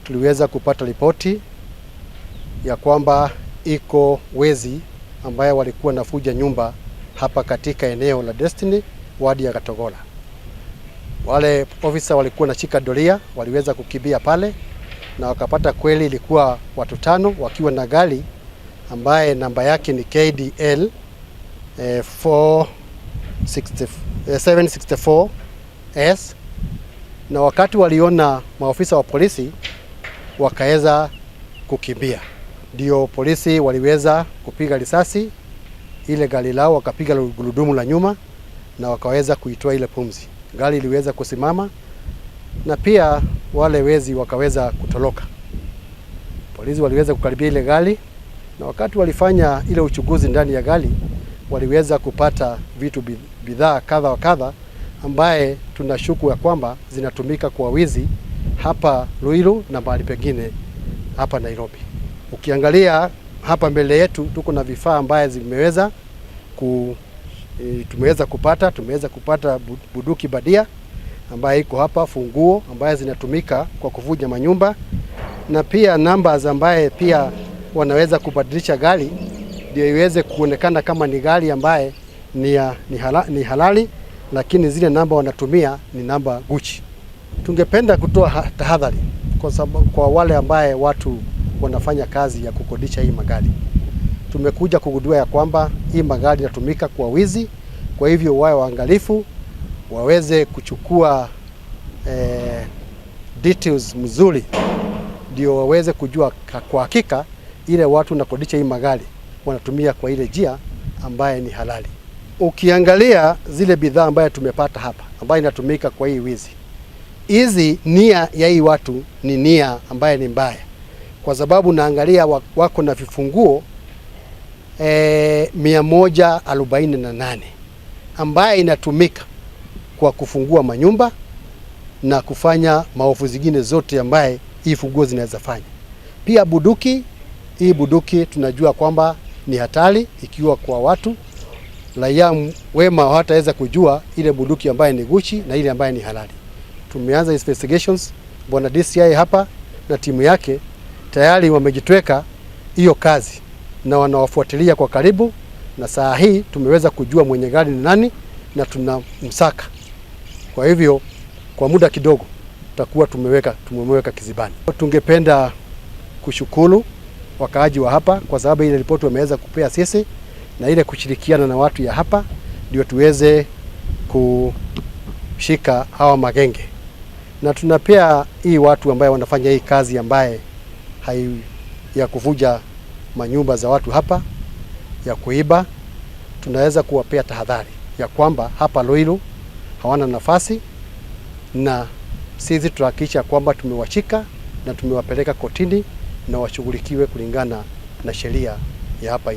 Tuliweza kupata ripoti ya kwamba iko wezi ambaye walikuwa nafuja nyumba hapa katika eneo la Destiny, wadi ya Katogola. Wale ofisa walikuwa nashika doria, waliweza kukimbia pale na wakapata kweli ilikuwa watu tano wakiwa na gari ambaye namba yake ni KDL 460, 764 S, na wakati waliona maofisa wa polisi wakaweza kukimbia, ndio polisi waliweza kupiga risasi ile gari lao, wakapiga gurudumu la nyuma na wakaweza kuitoa ile pumzi. Gari iliweza kusimama na pia wale wezi wakaweza kutoroka. Polisi waliweza kukaribia ile gari, na wakati walifanya ile uchunguzi ndani ya gari waliweza kupata vitu, bidhaa kadha wa kadha ambaye tunashuku ya kwamba zinatumika kwa wizi hapa Ruiru na mahali pengine hapa Nairobi. Ukiangalia hapa mbele yetu tuko na vifaa ambaye zimeweza ku e, tumeweza kupata bunduki bandia ambaye iko hapa, funguo ambaye zinatumika kwa kuvunja manyumba na pia numbers ambaye pia wanaweza kubadilisha gari ndio iweze kuonekana kama ni gari ambaye ni halali, lakini zile namba wanatumia ni namba guchi. Tungependa kutoa tahadhari kwa sababu, kwa wale ambaye watu wanafanya kazi ya kukodisha hii magari. Tumekuja kugundua ya kwamba hii magari inatumika kwa wizi, kwa hivyo wawe waangalifu, waweze kuchukua details mzuri ndio waweze kujua kwa hakika ile watu nakodisha hii magari wanatumia kwa ile njia ambaye ni halali. Ukiangalia zile bidhaa ambayo tumepata hapa ambayo inatumika kwa hii wizi, hizi nia ya hii watu ni nia ambaye ni mbaya, kwa sababu naangalia wako na vifunguo 148 ambaye inatumika kwa kufungua manyumba na kufanya maovu zingine zote ambaye hii funguo zinaweza fanya. Pia bunduki, hii bunduki tunajua kwamba ni hatari ikiwa kwa watu raia wema hawataweza kujua ile bunduki ambaye ni guchi na ile ambaye ni halali. Tumeanza investigations, bwana DCI hapa na timu yake tayari wamejitweka hiyo kazi na wanawafuatilia kwa karibu, na saa hii tumeweza kujua mwenye gari ni nani na tunamsaka. Kwa hivyo kwa muda kidogo tutakuwa tumemweka kizibani. Tungependa kushukuru wakaaji wa hapa kwa sababu ile ripoti wameweza kupea sisi na ile kushirikiana na watu ya hapa ndio tuweze kushika hawa magenge, na tunapea hii watu ambaye wanafanya hii kazi ambaye hai ya kuvuja manyumba za watu hapa ya kuiba, tunaweza kuwapea tahadhari ya kwamba hapa Ruiru hawana nafasi, na sisi tutahakikisha kwamba tumewashika na tumewapeleka kotini na washughulikiwe kulingana na sheria ya hapa nchini.